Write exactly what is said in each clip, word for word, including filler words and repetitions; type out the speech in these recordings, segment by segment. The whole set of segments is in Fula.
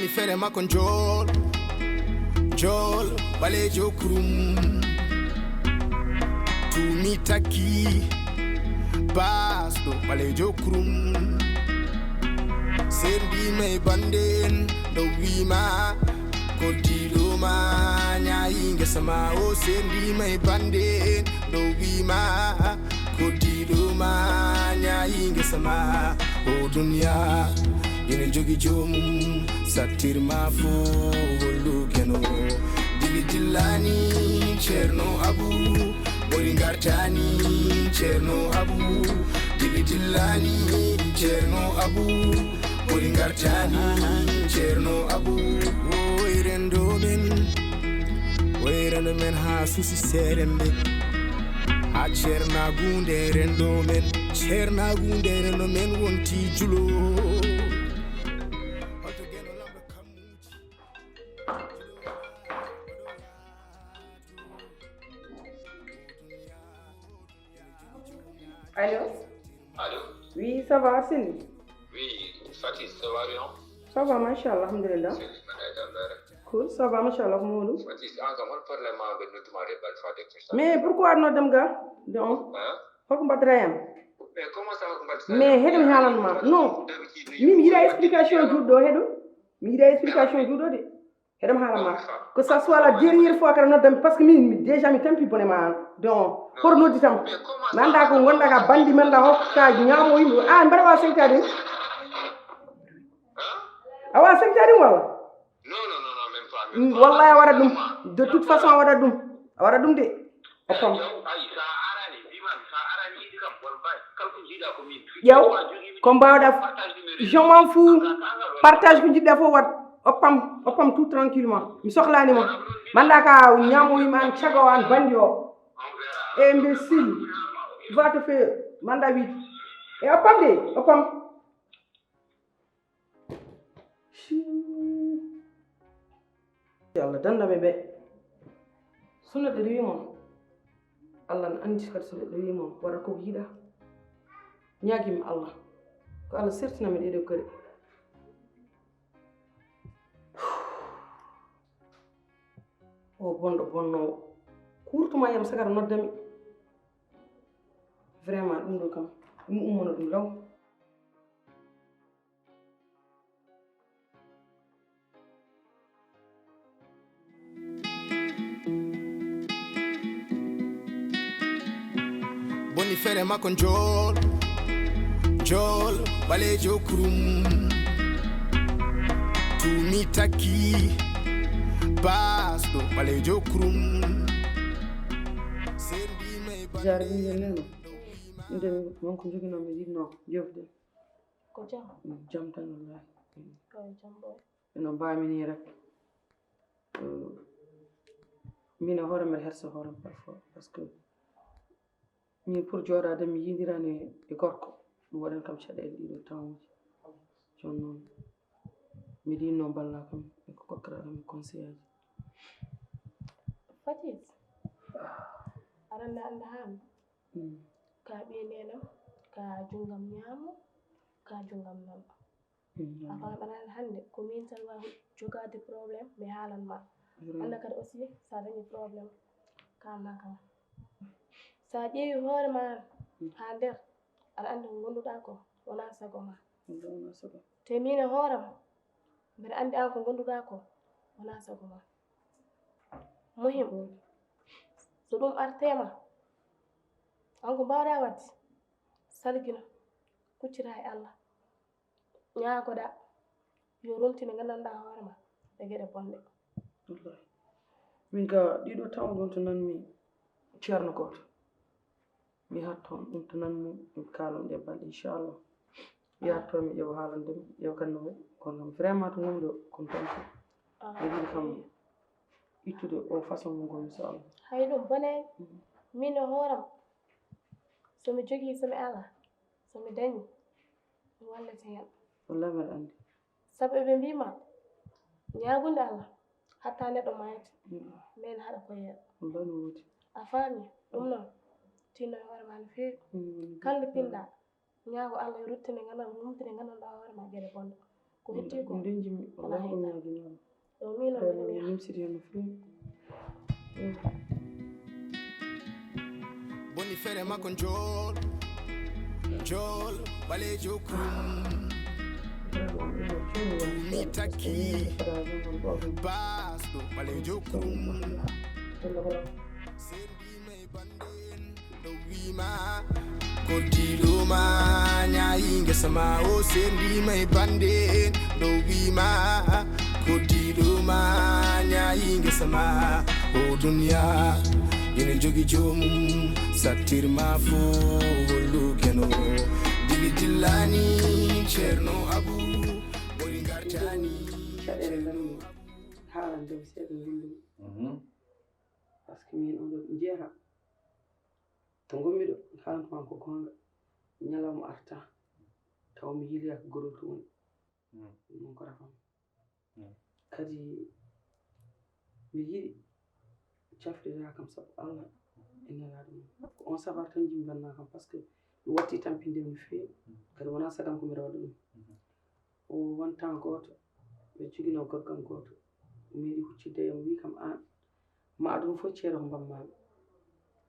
Fere makko njool, njool, ɓaleejo kurum. Tumi takki, baasɗo, ɓaleejo kurum. Sendiima e bande en, ɗo wiima, koddiɗo ma, ñaayi ngesa ma. O sendiima e bande en, ɗo wiima, koddiɗo ma, ñaayi ngesa ma. O duniya, ina jogi joomum, sattirma fo hollu keno. Dili dillani, Ceerno Abu, ɓuri ngartani, Ceerno Abu. Dili dillani, Ceerno Abu, ɓuri ngartani, Ceerno Abu. Oy rendo men, oy rendo men haa suusi seeremɓe. Haa ceernaagu nde renndo men, ceernaagu nde renndo men wonti julo. Holto Geno Lamɗo Kammuuji? Allô? Allô? Oui, ça va, Sini? Oui, Fatis, ça va bien? Ça va, machallah, alhamdulillah. Sini, man ay dal dara. Cool, ça va, machallah, ko mawɗum? Fatis, an kam, hol problème ma ɓe nodduma de bal fa de? Mais pourquoi aɗa noddam ga? De on? Hein? Holko mbaɗata yam? Mais comment ça, holko mbaɗata yam? Mais heɗum haalan ma. Non. Min mi yiɗa explication juuɗo, heɗum. Mi yiɗa explication juuɗo de. Heɗum haala ma. Que ça soit la dernière fois kadi noddam, parce que min, mi déjà mi tampi bone ma an. Donc, hoto noddi tam. Mi annda ko ngonɗa ka bandi men la hokka ñaamo yimɓe. Ah, mbaɗa wa sentade. A wa sentade wala? Non, non, non, non, même pas, même pas. Wallahi a waɗat ɗum. De toute façon a waɗat ɗum. A waɗat ɗum de. O pam. Ƴeew, ko mbaawɗa f-, je m'en fous. Partage ko njiɗɗa fof waɗ. O pam, o pam tout tranquillement. Mi sohlaani ma. Manda ka ñaamo yimɓe an cago an bandi o. Imbécile. Va te faire. Manda wiide. E o pam de, o pam. Yo Allah danda mi ɓe. So neɗɗo rewi mon, Allah ne anndi kadi so neɗɗo rewi mon, waɗa ko yiɗa. Ñaagimi Allah, ko Allah sertina mi ɗeɗo kadi. O bonɗo bonnoowo. Kurtuma yam sagara noddami. Vraiment, ɗum ɗo kam, ɗum ummana ɗum law. Boni fere makko njool, njool, ɓaleejo kurum. Tumi takki, baasɗo, ɓaleejo kurum. Sendiima e bande. Jare ɓingel neno. Nde won ko joginoo mi yiɗnoo jofde. Ko jam? Mm, jam tan wallahi. Ko jam ɓoy. Eno mbaami nii rek. Eh, min e hoore mbeɗa hersa hoore am parfois, parce que min pour jooɗaade mi yiidiraani e gorko, ɗum waɗan kam caɗeele ɗiɗo temps uji. Jooni noon, mbiɗa yiɗnoo mballaa kam e ko kokkiraa kam e conseil aji. Fatis, aɗa annda, annda haan. Mm. Ka ɓii neenam, ka junngam ñaamo, ka junngam nano. Mm. A faami, aɗa anndi hannde ko min tan waawi jogaade problème, mi haalan ma. Vraiment. Annda kadi aussi, so a dañii problème, kaalna kam. So a ƴeewi hoore ma, mm, haa nder, aɗa anndi ko ngonduɗaa ko wonaa sago ma. Wonaa sago. Te min e hoore am, mbeɗa anndi aan ko ngonduɗaa ko wonaa sago ma. Muhim, mm, so ɗum artii ma, aan ko mbaawɗaa waɗde, salgina, kuccita e Allah. Ñaagoɗaa yo rumtine nganndanɗaa hoore ma e geɗe bonɗe. Wallahi. Min ka ɗiɗo temps ɗon to nanmi ceerno gooto. Mi hatto ɗum to nanmi, mi kaalon ɗe balɗe, inchallah. Mi hatto mi ƴeewa haalande mi, ƴeewa kan no waɗi. Kono kam vraiment to ngonmi ɗo, kono tampi. Ah, mi yiɗi kam ittude o façon mo ngonmi, so Allah. Hay ɗum bone. Mm. Min e hooram, so mi jogii, so mi alaa, so mi dañii, mi wallete heen. Wallahi mbeɗa anndi. Sabu eɓe mbii ma, ñaagunde Allah, hatta neɗɗo maayata. Mm. Min haɗa ko yeeɗa. Wallahi no woodi. A faami? Ɗum noon, tinno e hoore ma no feewi. Mm. Kala nde pinɗaa, ñaago Allah yo ruttine nganndan-, rumtine nganndanɗaa hoore ma geɗe bonɗe. Ko hetti ko ɗum de njimmi, wallahi ɗum ñaaginaama. Yo miiloo miɗo wiya. Nimsiti heen no feewi. Boni fere makko njool njool ɓaleejo kurum. Mi takki baasɗo ɓaleejo kurum. Sendima e bande en ɗo wiima. Koddiɗo ma ñaayi ngesa ma o sendima e bande en ɗo wiima. Koddiɗo ma ñaayi ngesa ma o duniya. Ina jogi joomum sattirma fof hollukeno. Dili dillani ceerno abu bori gartani. Caɗeele ndarmi haalande mi seeɗa windumi. Parce que min oɗo jeera to ngonmi ɗo haalantuma ko goonga. Ñalawma arta taw mi yiiloyaaka gorol to woni. Ɗum ko rafam. Kadi mi yiɗi cafrira kam sabu allah e nelaaɗo mum. Ko on sabar tan jimbanna kam parce que mi watti tampinde mi no feewi. Kadi wonaa sagam ko mbiɗa waɗa ɗum. O wonta gooto ɓe joginoo gaggan gooto meeɗi huccitde e mo wii kam aan ma aduna fof ceeɗa ko mbammaami.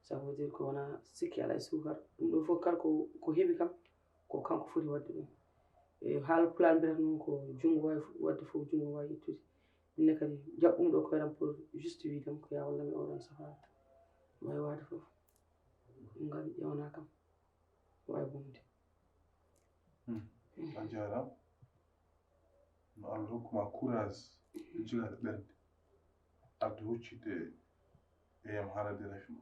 Ça veut dire ko wonaa sikki alaa e suukar. Ɗum ɗo fof kala ko ko heɓi kam ko kanko foti waɗde ɗum. E haala pulaar mbiyata noon ko junngo waawi waɗde fof junngo waawi ittude. Minne kadi jaɓɓumi ɗo koyram pour juste wiidam ko yaa wallam e oɗon safara tan waawi waade fof. Ɗum kadi ƴewana kam waawi bonde. A jaaraama. No allah hokkuma courage e jigaade ɓernde adda huccitde e yam haalade rafi ma.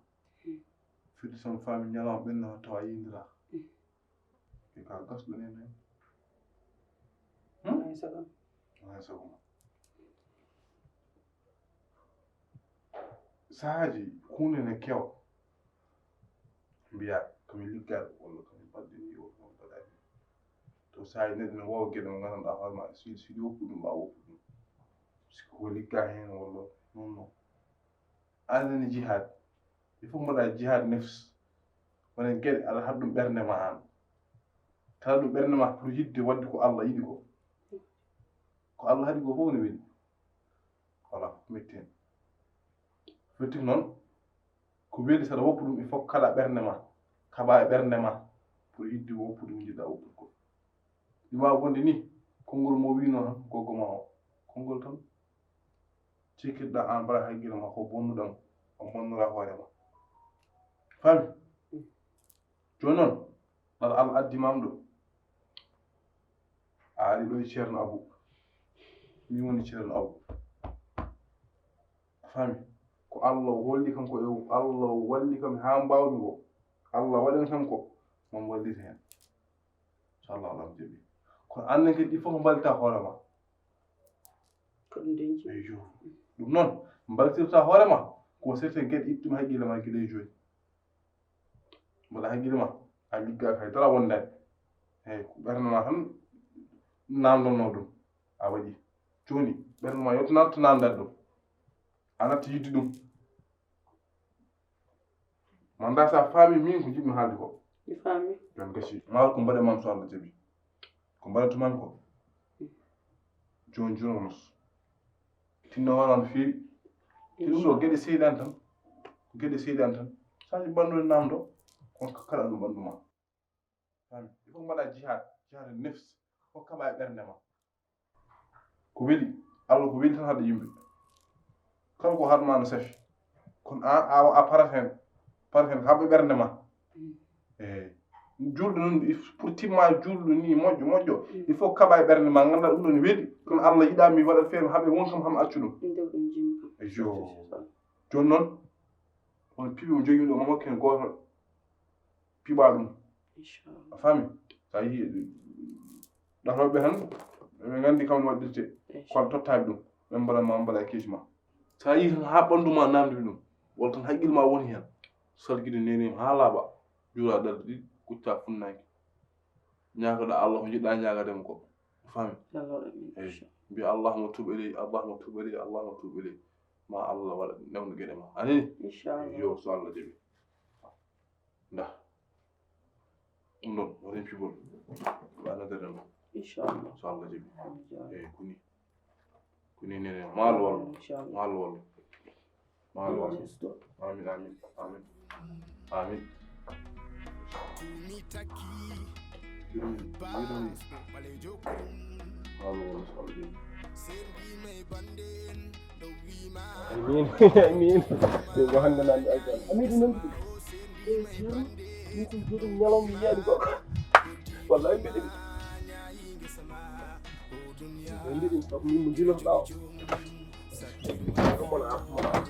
Fedde tan faami ñalawma ɓenna tawa yindira. Ke ka gasɗo nen hen. Ay sago. Ay sago ma. Sahaaji kuunde ne kewa. Mbiya kami liggaɗo walla kami baɗɗini walla kami baɗani. To saaji neɗɗo ne wawa geɗe mo gandanɗa hoore ma siɗi siɗi woppu ɗum ma woppu ɗum. Siko ko ligga hen walla non non. Anani jihad il faut mbaɗa jihad nefs. Wona geɗe aɗa haɗa ɗum ɓernde ma an. Kala ɗum ɓernde ma pour yidde wadde ko allah yiɗi ko. Ko allah haɗi ko fof ne weli. Wala ko metti hen. Firti noon ko weli saɗa woppu ɗum il faut kala ɓernde ma kaɓa e ɓernde ma pour yidde woppu ɗum jiɗɗa woppude ko. Ɗi wawa wonde ni konngol mo wino tan goggo ma o konngol tan. Cikkirɗa an mbaɗa haqqille ma ko bonnuɗam o bonnora hoore ma. Fami. Joni noon aɗa allah addi mam ɗo. A ari ɗo e ceerno abu. Min woni ceerno abu. A fami. Ko allah holli kam ko e allah walli kam ha mbawmi ko. Allah waɗani kam ko mam wallita hen. Inchallah alam jaɓi. Kono annen kadi ɗi fof ko mballita hoore ma. Ko ɗum denci. Eyyo. Ɗum noon mballtirta hoore ma ko serte geɗe ittuma haqqille ma gila e jooni. Mbaɗa haqqille ma a liggaaka hay dara wondani. Eyyi ko ɓernde ma tan namdonno ɗum a waɗi. Jooni ɓernde ma yotto natto namdade ɗum. A natti yidde ɗum. Manda sa faami min ko jiɗmi haalde ko. Mi faami. Ɗon gasi. Maa ko mbaɗe mam so Allah jaɓi. Ko mbaɗatumami ko. Jooni jooni on. Tinno hono no feewi. Te ɗum ɗo geɗe seyɗan tan. Ko geɗe seyɗan tan. Saji banndo namdo. Kon kala ɗum banndo ma. Fami. Il faut mbaɗa jihad. Jihad nefs. Ko kaɓa e ɓernde ma. Ko weli. Allah ko weli tan haɗa yimɓe. Kala ko haɗma no safi. Kono an a a parat hen. Parat hen haɓɓe ɓernde ma. Eyyi. Julɗo noon pour timma julɗo ni moƴƴo moƴƴo il faut kaɓa e ɓernde ma ganda ɗum ɗon weeli kono allah yiɗa mi waɗa feere haɓe won kam ham accu ɗum. Eyyo. Joni noon on piɓi mo jogiɗo ma hokken goto piɓa ɗum. A faami? Sa yii ɗaroɓe tan ɓe gandi kam no waɗirte. Kono tottaɓe ɗum ɓe mbaɗa ma mbaɗa e keesi ma. Sa yii tan ha ɓandu ma namdi ɗum walla tan haqqille ma woni hen. Sarguide nenima ha laaɓa. Juula ɗaɗi ɗiɗi kucca funnanke. Ñaagoɗa allah ko jiɗɗa ñaagademo ko. A faami? Eyyi. Mbiya allahuma tub eley allahuma tub eley allahuma tub eley. Ma allah waɗa newno gueɗe ma anani. Yo so allah jaɓi. Nda ɗum ɗon woni pibol. Ɓanadere ɗum. Inchallah. So Allah jaɓi. Inchallah. Eyi, kuni. Kuni nene. Maal walla. Inchallah. Maal walla. Maal walla. Amin, amin, amin. Amin. Maal walla, so Allah jaɓi. Amin, amin. Min ko hannde nan mi aljan. Amin, ɗum nanndi ɗum. Min ko joɗum ñalawma mi yiyaani goɗɗo. Wallahi mbeɗe mi. Ɓe mbiɗi ɗum sabu min mo njilotoɗaa o. Ko mona ar, mona ar.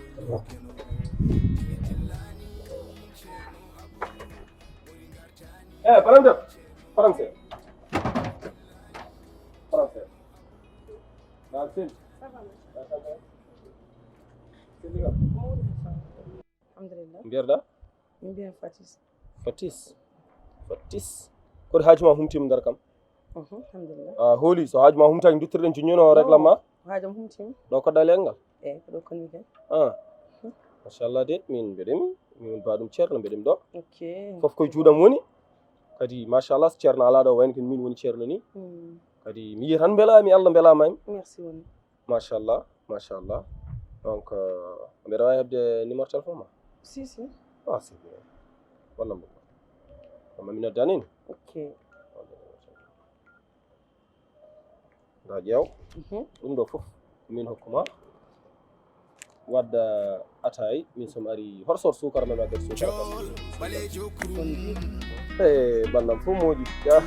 Eh, paranteur. Français. Français. Naa sel. Alhamdulillah. Mbiyarɗa? Min mbiyan Fatis. Fatis. Fatis. Koɗi haaju ma humtima nder kam? Mhm, alhamdulillah. A hooli so haaju ma humtaki duttirɗen joññono o réglement? Haajam humtima. Ɗo koɗɗa leegal ngal? Eyi, ko ɗo koni kay. Ah. Machallah de, min mbeɗemi, min ba ɗum ceerno mbeɗemi ɗo. Ok. Fof koye juuɗam woni. Kadi machallah so ceerno ala ɗo wayno ken min woni ceerno ni. Hmm. Kadi mi yiya tan mbelami Allah mbelama en. Merci woni. Machallah, machallah. Donc, euh, mbeɗa wawi heɓde numéro téléphone ma? Si, si. Ah, c'est bien. Wallam ɗum. Amma mi noddani ni. Ok. Nda ƴeew. Mhm. Ɗum ɗo fof min hokkuma. Wadda ataay, min somi ari hoto soor suukara men wadde suukara kam. Eh, bandam fof moƴƴi. Ya.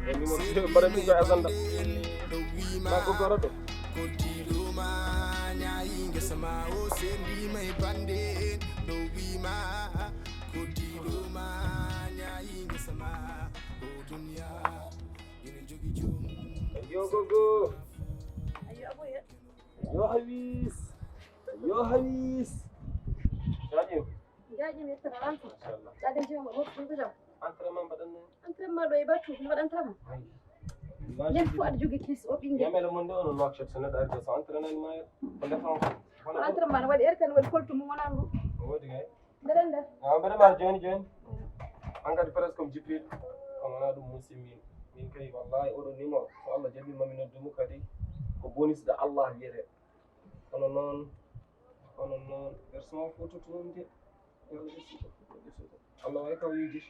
Woni mo mbaɗa ɗum ko e agenda. Ma ko goro ɗo. Yo gogo. Yo hawis. Yo hawis. Jaajëf. Jaajëf, mi yettoto lan fof. Machallah. Ɗaɗen jima mo ɗum ko jam. Entraînement mbaɗan ni. Entraînement ɗo e battu, mi waɗa entraînement. Ay. Yen fof aɗa jogii kiis o ɓinngel. Ñamele mon nde ono Nouakchott so neɗɗo arde so entraînement ko defan ko. Ko entraînement no waɗi er kan waɗi koltu mum wonaa ngu. Woodi kay. Mbeɗa nder. Ah, mbeɗa ma jooni jooni. Hankadi presque ko mi jippiiɗo. Kono wonaa ɗum musi min. Min kay wallahi oɗo numéro so Allah jaɓi mami noddu mo kadi ko bonus de Allah wiyete. Kono noon, kono noon, version foto toon de. Yo Allah ɓe suuɗo, ɓe suuɗo. Allah waɗi ka wiidi.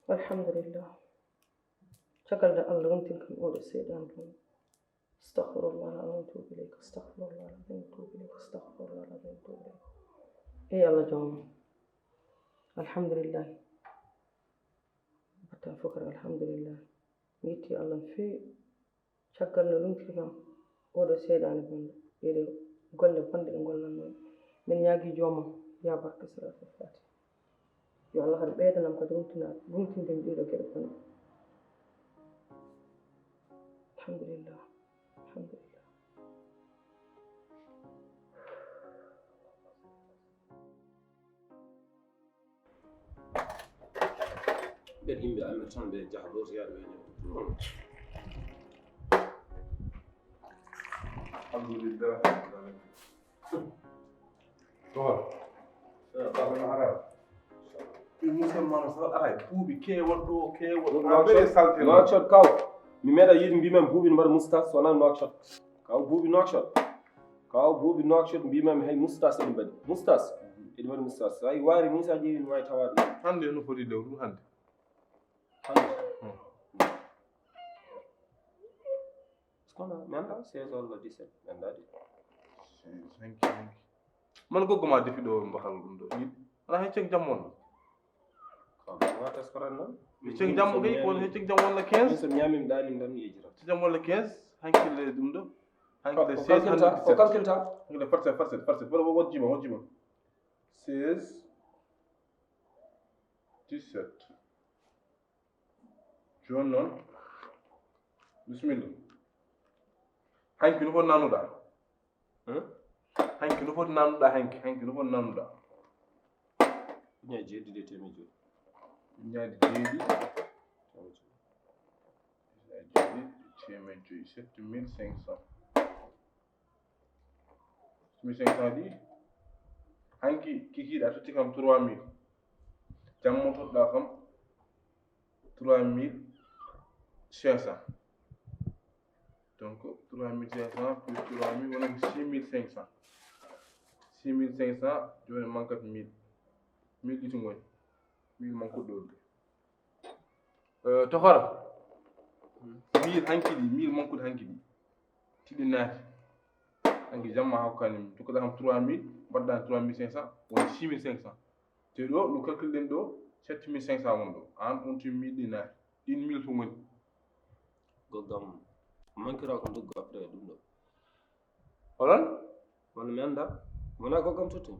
Alhamdulillah. Caggal nde Allah wontin kam oɗo seyɗan ɗum. Astaghfirullah al-azim, tuubu ilayka, astaghfirullah al-azim, tuubu ilayka, astaghfirullah al-azim, tuubu ilayka. Ey Allah joomam. Alhamdulillah. Batten fof kadi alhamdulillah. Mi yetti Allah no feewi. Caggal no luntiri kam oɗo seyɗaane bonɗo, ɗeɗo golle bonɗe ɗe gollanno min, min ñaagi joomam ya barke Salaatul Faatiha. Yo Allah kadi ɓeydanam kadi rumtina, rumtinde mi ɗeɗo geɗe bonɗe. Alhamdulillah. Alhamdulillah. Ɓen yimɓe amen tan ɓe jaha ɗo to yaade ɓe ñaw. Alhamdulillah. Ɗo. Ɗo. Ɗo. Ɗo. Ɗo. Musulman o sax aray buubi keewol ɗo keewol. Ɗum a bele salte. Nouakchott kaw. Mi meeɗa yiide mbimen buubi no mbaɗa moustache so wonaa Nouakchott. Kaw buubi Nouakchott. Kaw buubi Nouakchott mbimami hay moustache eɗi mbaɗi. Moustache. Eɗi mbaɗi moustache. Hay waari ni sa ƴeewi no waawi tawaade. Hannde no foti lewru hannde. Hannde. Hmm. Kono mi anndaa seize walla dix-sept mi anndaa de. Seize, cinq, cinq. Man goggo ma defi ɗo mbatal ɗum ɗo. Ana heccen jam wonno. Ko ɗum wata scoran noon. Heccen jam kay, ko heccen jam walla quinze. So ñaami mi ɗaani mi ɗan yejjita. Heccen jam walla quinze, hankille ɗum ɗo. Hankille seize, calculta, hankille ko dix-sept. Calculta. Hankille farset, farset, farset. Wala wajjima, wajjima. Seize, dix-sept. Jooni noon, bisimilla. Hanki no foti nanuɗaa? Hanki no foti namdoɗa hanki, hanki no foti namdoɗa? Ujunaaji jeeɗiɗi e teemeɗɗe joyi. Ujunaaji jeeɗiɗi. Ujunaaji jeeɗiɗi e teemeɗɗe joyi, sept mille cinq cents. Sept mille cinq cents ɗi, hanki kikiiɗe a totti kam trois mille. Jamma toɗɗa kam trois mille cinq cents. Donc trois mille cinq cents plus trois mille wonani six mille cinq cents. Six mille cinq cents, jooni mankat mille. Mille ɗiɗi ngoni. Mille mankuɗo ɗo. Eh, tokora. Mille hanki ɗi, mille mankuɗi hanki ɗi. Tiɗi naati. Hanki jamma hakkani mi. Tokkoɗa kam trois mille, mbaɗɗa trois mille cinq cents, woni six mille cinq cents. Te ɗo, no calcul ɗen ɗo, sept mille cinq cents won ɗo. An, on tun mille ɗi naati. Ɗin mille fof ngoni. Goggam, mankira ko ndoggo après ɗum ɗo. Onon? Wano mi annda. Wona goggam tottu.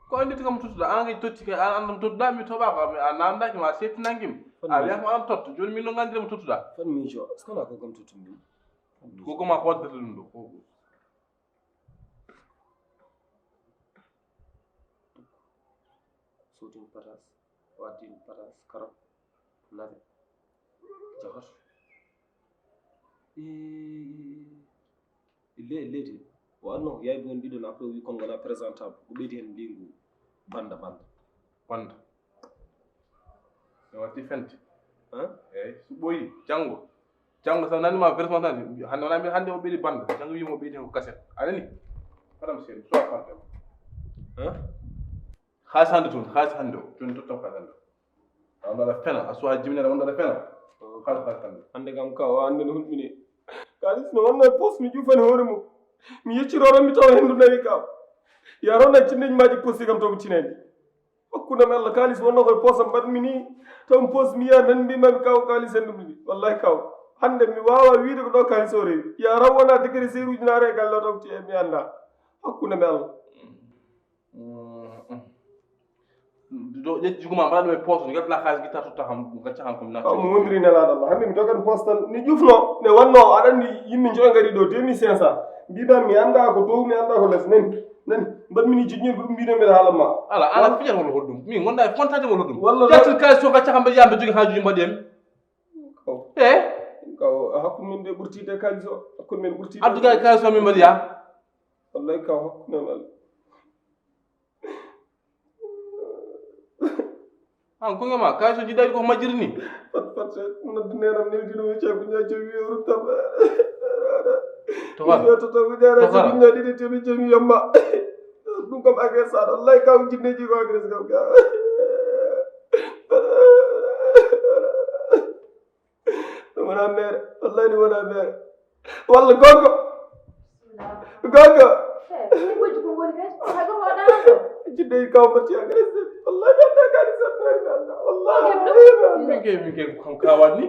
Ko anndi kam tottuɗa, an kay totti kay, an anndam tottuɗa, mi toɓa ko, mi a namdaki ma, setti nangim. A wiya ko an totto, joni min no nganndira mo tottuɗa. Fan mi jo, est-ce que wona goggam tottu min? Goggam ma ko waddata ɗum ɗo. Sootin patas, waddin patas, karot, nabe, jahatu. E, e le-, leydi. O arno ko yayɓe won ɗiɗon, après o wi kon ngona présentable. O ɓeydi hen leygu banda, banda. Banda. Mi watti fenti. Hein? Eyyi, so ɓooyi, janngo. Janngo so nani ma versement tan, hannde wona min hannde o ɓeydi banda. Janngo wiimo o ɓeydi hen ko cassette. A nani? Haram sen, soit par terre. Hein? Xaalis hannde toon, xaalis hannde o. Jooni tottam xaalis hannde o. A wonno aɗa fena, a suwa jibinere wonno aɗa fena. Xaalis, xaalis hannde. Hannde kam ka o hannde no hulɓini. Kaalis no wonno e poos mi ƴufani hoore mum. Mi yecciroro mi tawa henndu nawi ka. Yaron na cinneji maji posi kam to ko cinani. Hakkunde am Allah, kaalis wonno koye poosam, mbaɗmi ni, taw mi poos mi yiya, nan mbimami kaw kaalis en ɗum ɗiɗi. Wallahi kaw, hannde mi waawa wiide ko ɗo kaalis o rewi. Ya raw wona degré seeruuji naare e galle o taw ti-, mi annda. Hakkunde am Allah. Do ƴetti juguma mbaɗa ɗum e poos, ngatla kaalis gitta totta kam, gacca kam ko mi natta. Kaw mo wondiri nelaaɗo Allah. Hannde mi dogan poos tan, ni ƴufno, ne wanno, aɗa anndi yimɓe njoy ngari ɗo, deux mille cinq cents. Mbiɗa mi annda ko dow, mi annda ko les. Nani, nani, mbaɗmi ni jiɗñol ko ɗum mbino mbeɗa haala ma. Ala, ala fijata walla hoɗum. Min gonda e fontaade walla hoɗum. Walla ƴettu kay so gacca kam ɓe yamɓe jogi haajuji mbaɗi en. Kaw. Eh? Kaw, hakkunde min de ɓurti de kaalis o. Hakkunde min ɓurti de. Addu kay kaalis o min mbaɗi ya. Wallahi kaw hakkunde min. An ko ngema kay so jiɗaɗi ko majjiri ni. Fat fat noddu nenam neldino mi ceebu ñajo wi o ruttam. To wal. Yo to to mi jara so dunya didi temi jemi yamma. Ɗum kam agressar wallahi kaw jinneji ko agress kam ka. Ɗum wona mere. Wallahi ɗum wona mere. Walla gonga. Gonga. Jinneyi kaw matti agressé. Wallahi mi annda kaalis annori mi annda. Wallahi. Min ke min ke kam kawani.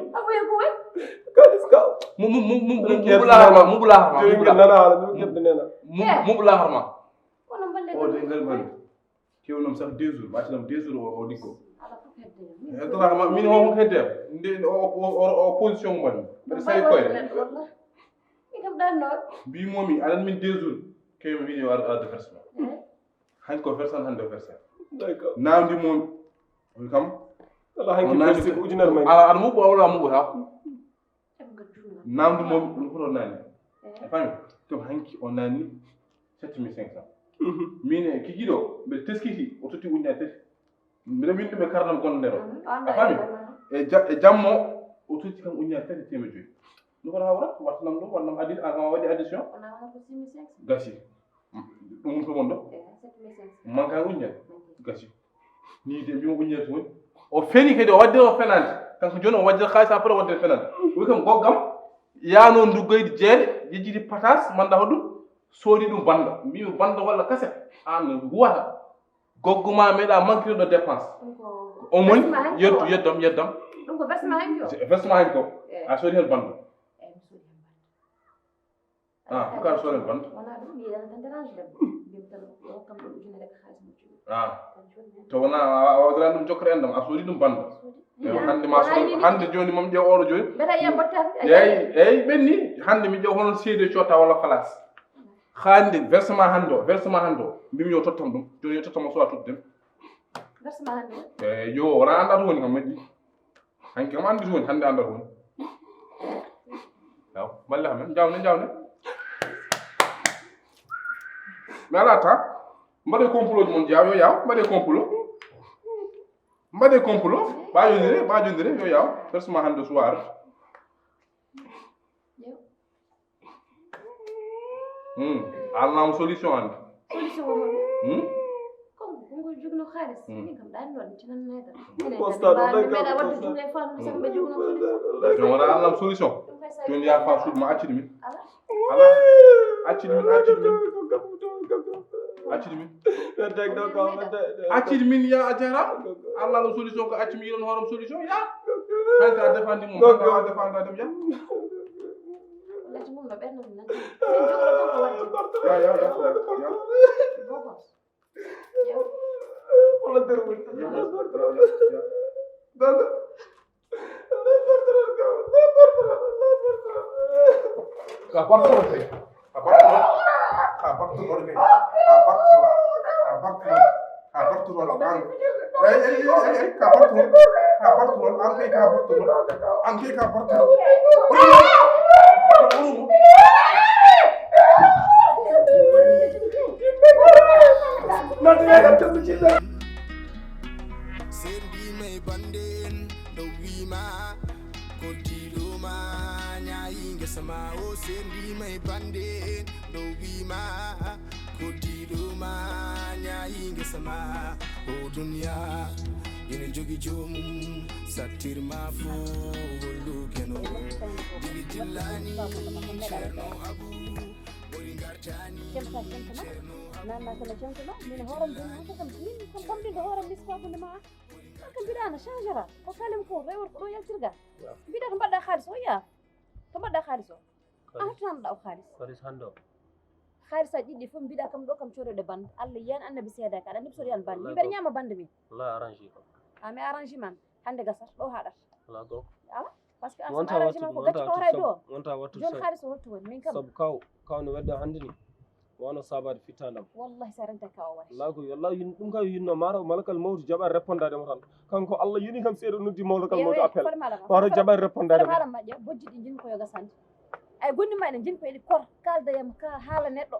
Kaalis kaw. Mu mu mu mu mu bula harma mu bula harma mu bula. Nana hala min ke nana. Mu bula harma. O de ngal man. Kewnom sax deux jours, ɓatinam deux jours o, o liggo. Heddoraama min o hedde. Nde o, o, o, o position mo waɗi. Mbeɗa sawi koyre. Mbimomi aɗan min deux jours. Kewmi wiɗi o arde versement. Hanki ko versant hannde o versant. Namdi momi. Wi kam. Ala hanki versi ko ujunere may. Ala aɗa muɓɓo wala muɓɓo ha. Namdu moom ɗum foto nani. A fami? Ɗum hanki o nani sept mille cinq cents. Min e kikiɗo mbeɗa teskiti o totti ujunere tati. Mbeɗa windi ɗum e karnam gonɗo nder o. A fami? E ja- e jammo o totti kam ujunere tati teemeɗɗe joyi. No kono hawra wattanam ɗum wannam addi a waɗi addition. Gasi. Ɗum to mon ɗo. Manka ujunere. Gasi. Ni de mbimo ujunere to woni. O feni kadi o waddira o fenande. Kanko joni o waddira kaalis après o waddira fenande. Wi kam goggam yaano nduggoyde jeere yejjiti patas manda hoɗum soodi ɗum banda mbimi banda walla kaset an huwata. Goggo ma meɗa manquirɗo dépense. O moni yeddu yeddam yeddam. Ɗum ko versement hanki o. Versement hanki o. A soodi hen banda. Ah, ko kar soren banta. Wona ɗum mi yiɗata tan dérange dem. Mbimi tan o hokkam ɗo ujunere ka haalis mo cuɗi. Ah. To wona a wawdiran ɗum jokkere endam a soodi ɗum banda. Ewa hande ma soodi hande joni mam ƴew oɗo joni. Mbeta yiya bottata. Eyyi eyyi ɓenni hande mi ƴew hono seedi cotta walla falas. Hannde, versement hannde o, versement hannde o. Mbimi yo tottam ɗum. Jooni yo tottam o suwa tottude. Versement hannde o? Eh, yo, wona anndaa to woni kam, majji. Hanki kam anndi to woni, hannde anndaa to woni. Yaw, mballe kam en, njawne, njawne. Mi alaa ta. Mbaɗe complot mon, jaw, yo yaw, mbaɗe complot. Mbaɗe complot, ɓa yondire, ɓa yondire, yo yaw. Versement hannde soir. Hmm. Alnama solution hannde. Solution o hol? Hmm? Comme ko ngol jogno xaalis, hmm, min kam ɗaani ɗon tinanneɗa. Minen kam, mbaɗa wadde jungo e fandu sabu ɓe jogno solution. Ɗum kay sa jooni wona alnam solution. Ɗum kay sa jooni yaha fa suudu ma accidi min. Ala. Ala. Accidi min, accidi min. Accidi min. Accidi min ya a jarama. Allah ɗo solution ko acci mi yiɗon hooram solution ya. Hanka a defandi mum, hanka a defandi dem ya. Lati mum no ɓernde mum nanti. Min jogno ɗon ko wadde. Ya, ya, ya, ya, ya. Bogos. Wala derwul. Gogo. Ka parto kay. Ka parto. Ka parto kay. Ka parto. Ka parto. Ka parto. Ay, ay, ay, ay, ay, ka parto. Ka parto. An kay ka parto. An kay ka parto. Nodde ɓe kam tabbitinɗo. Sendima e bande en ɗo wima koddiɗo ma ñayi ngesa ma o. Sendima e bande en ɗo wima koddiɗo ma ñayi ngesa ma. O duniya ina jogi jomum sattirma fo hollu keno. Dili dillani ceerno abu. Kemta kemta ma. Nanna kono kemta ma. Min hooram dun haka kam min kam kam din hooram misko ko ma. Haka bidana changera. Ko kalem ko rewor ko yaltirga. Bida ko badda xaalis o ya. Ko badda xaalis o. Ah tan da xaalis. Xaalis hando. Xaalis a jiddi fum bida kam do kam coro de band. Allah yan annabi seeda ka dan so yan band. Mi ber ñama band mi. La arrange ko. Ami arrangement. Hande gasat ɗo haɗat. Ala gogo. Awa, parce que an wonta sama wattu arrangement ko ɗum, gacci wonta ko wattu horay sab- ɗo. Wonta wattu joni sab- xaalis o hottu woni min kam. Sabu kaw kaw no wedda hannde ni. Wano sabaade fittandam. Wallahi sa renta kaw wari. Lago wallahi hin- ɗum kaw hinno maro malakal mawtu jaɓa répondade mo tan. Kanko Allah yoni kam seeɗa noddi malakal mawtu appel. Maro jaɓa répondade mo. Fare mala majja bojji ɗi jin ko yo gasande. Ay gonni ma ɗen jin ko eɗi kor kalda yam ka haala neɗɗo.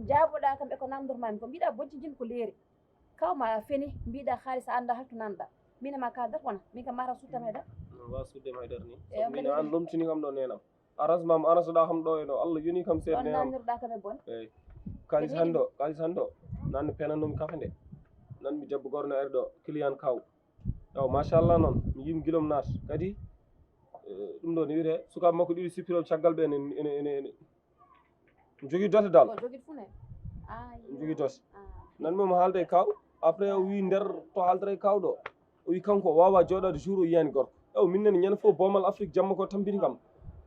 Jaaboɗa kam e ko namdor mami ko mbiɗa bojji jin ko leeri. Kaw ma feni mbiɗa xaalis a annda halto nanɗa. Min e ma kaldat wona min kam mata suttam e dar. Wa sudde ma e dar ni. Eyo, min an lomtini kam ɗo nenam. Aras mam anas ɗa kam ɗo e ɗo Allah yoni kam seeɗa nenam. Nanirɗa kam e bon. Eyi. Kalis hando kalis hando. Nan penanum kafe nde. Nan mi debbo gorno ari ɗo client kaw. Taw machallah noon mi yim gilom naat kadi. Ɗum ɗo ne wiyete sukaaɓe makko ɗiɗi sippirooɓe caggal ɓe ene ene ene ene jogii dote dal. Ko jogii fune. Ah, jogii dote. Nan moom haalde e kaw après o wi nder to haaldata e kaw ɗo o wi kanko o wawa jooɗaade jour o yiyani gorko. Ew min nene ñande fof bomal afrique jamma ko tampini kam.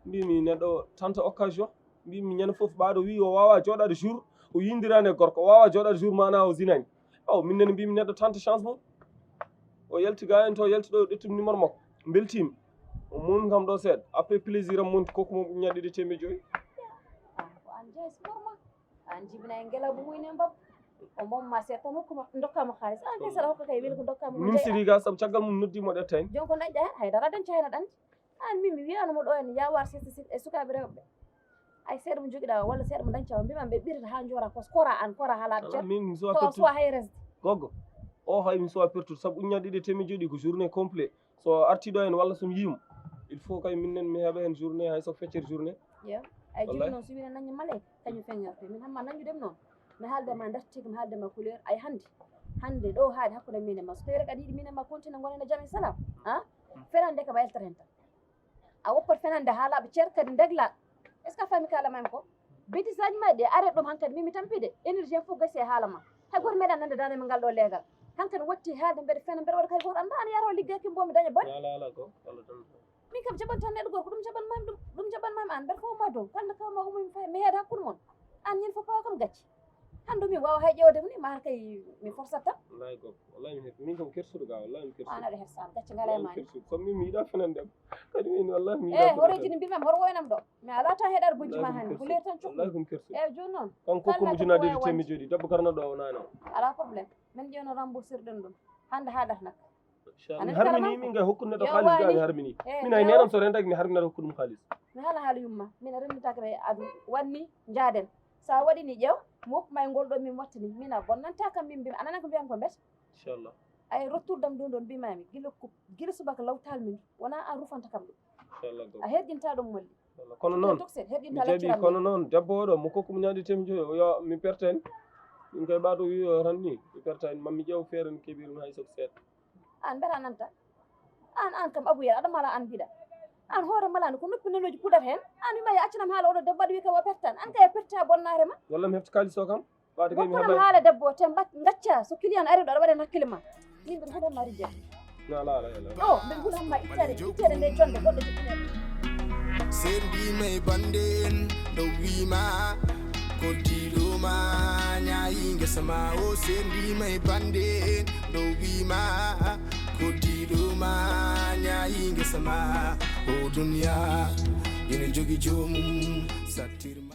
Mbimi neɗɗo tanta occasion. Mbimi ñande fof ɓaɗo wi o wawa jooɗaade jour o yindirani e gorko o wawa jooɗaade jour mana o zinani. Aw min nene mbimi neɗɗo tanta chance mum. O yalti ga en to yalti ɗo ƴettumi numéro makko mbeltimi. O mum kam ɗo seeɗa après plaisir am monti kokku mum ñaɗɗiɗi temeɗe joyi. Ah, ko an jeyi sport ma. An jibina e ngela bu muyne mbab. O mom ma seeɗa tan hokkuma dokkama xaalis an kay saɗa hokka kay weli ko dokkama. Min siri ga sabu caggal mum noddimo ɗettani. Jon ko dañƴa hen haydara dañca hen aɗa andi. An min mi wiyanoma ɗo en yawar sirti sirti e sukaɓe rewɓe. Ay seeɗa mo jogiɗa walla seeɗa mo dañca o mbiman ɓe ɓirata ha jora kos kora an kora halaɓe cer min mi sowa to pertude sowa hay resde. Gogo o hay mi sowa pertude sabu uññaɗe ɗiɗi temi joɗi ko journée complet. So arti ɗo en walla somi yimo il faut kay min nen mi heɓa hen journée hay so feccere journée. Yo ay joni noon so wina nañña male kañum feññorte min hamma naññudem noon. Mi haalde ma dartiki mi haalde ma couleur ay hannde. Hannde ɗo haade hakkude min e ma so tawire kadi yiɗi min e ma continue gonen e jam e salam. Ha fenande kam a yaltata hen tan. A woppat fenande haalaɓe cer kadi degla. Est ce que a faami kala mami ko? Bêtise aji ma ɗi are ɗum hankadi min mi tampide énergie am fof gasi e haala ma. Hay goto meeɗa nande dande mi ngal ɗo leegal. Hankadi watti haalde mbeɗa fena mbeɗa waɗa kay goto annda ana yaro liggaki mbo mi daña bone. Ala ala ko Allah tan. Min kam jaɓan tan neɗɗo gorko ɗum jaɓan mami ɗum ɗum jaɓan mami an mbeɗa fof ma dow kala nde kawma ummami fay mi heeda hakkude mon. An ñin fof pawa kam gacci. Hanndu mi waawa hay ƴeewde mo ni, maa kay mi forsat tan. Wallahi goɗɗo, wallahi mi hersi, min kam kersuɗo ga, wallahi mi kersuɗo. Ana ɗo hersaade, gacce ngalaa e maa ni. Kersuɗo, comme min mi yiɗa fenande am. Kadi min wallahi mi E hooreeji ne mbimi am hoto woynam ɗo, mi alaa tan heɗaade bojji ma hannde, ko leer tan cukku. Wallahi ko mi kersuɗo. E jooni noon. Kanko ko mujunaadeede teemedde joyɗi, debbo garno ɗo o naano. Alaa problème, min ƴeewno rembourser ɗen ɗum hannde haa darnat. Inchallah. Mi harmini min kay hokkude neɗɗo kaalis ga mi harmini. Min ay nenam so rendaki mi harminata hokkude ɗum kaalis. Mi haala haala yumma, min a renditaka ɓe adu wanni njaaden. Sa waɗini ƴeew, mi hokkuma e ngol ɗo min wattani. Min a bonnanta kam min mbimi, a nanan ko mbiyan ko mbet. Inchallah. Ay retour dam ɗum ɗon mbimami, gila ko gila subaka lawtal min, wona an rufanta kam ɗum. Inchallah. A herjinta ɗum molli. Kono noon mi jaɓi, kono noon debbo oɗo mo kokku mo ñaadi temi joyi o yo mi pertani. Min kay ɓaɗo wiyo tan ni mi pertani mammi ƴeew feere mi keɓiri ɗum hay soko seeɗa. An mbiyata nanta an an kam abuyel aɗa mala an mbiɗa. An hoore malani ko noppi nanoji puɗata hen. An wima yo accanam haala oɗo debbo aɗa wi kam o pertan an kay a perta bonnare ma. Walla mi hefta kalis o kam. Ɓaade kay mi heɓay haala debbo o te gacca so client ari ɗo aɗa waɗa hakkille ma. Min mbiɗa huɗan ma rijjat. Ala ala ala. O mbiɗa huɗan ma ittade ittede nde jonde goɗɗo jokkine. Sendima e bande en ɗo wima koddiɗo ma ñayi ngesa ma o sendima e bande en ɗo wima koddiɗo ma ñayi ngesa ma o duniya ina jogi jomum sattirma.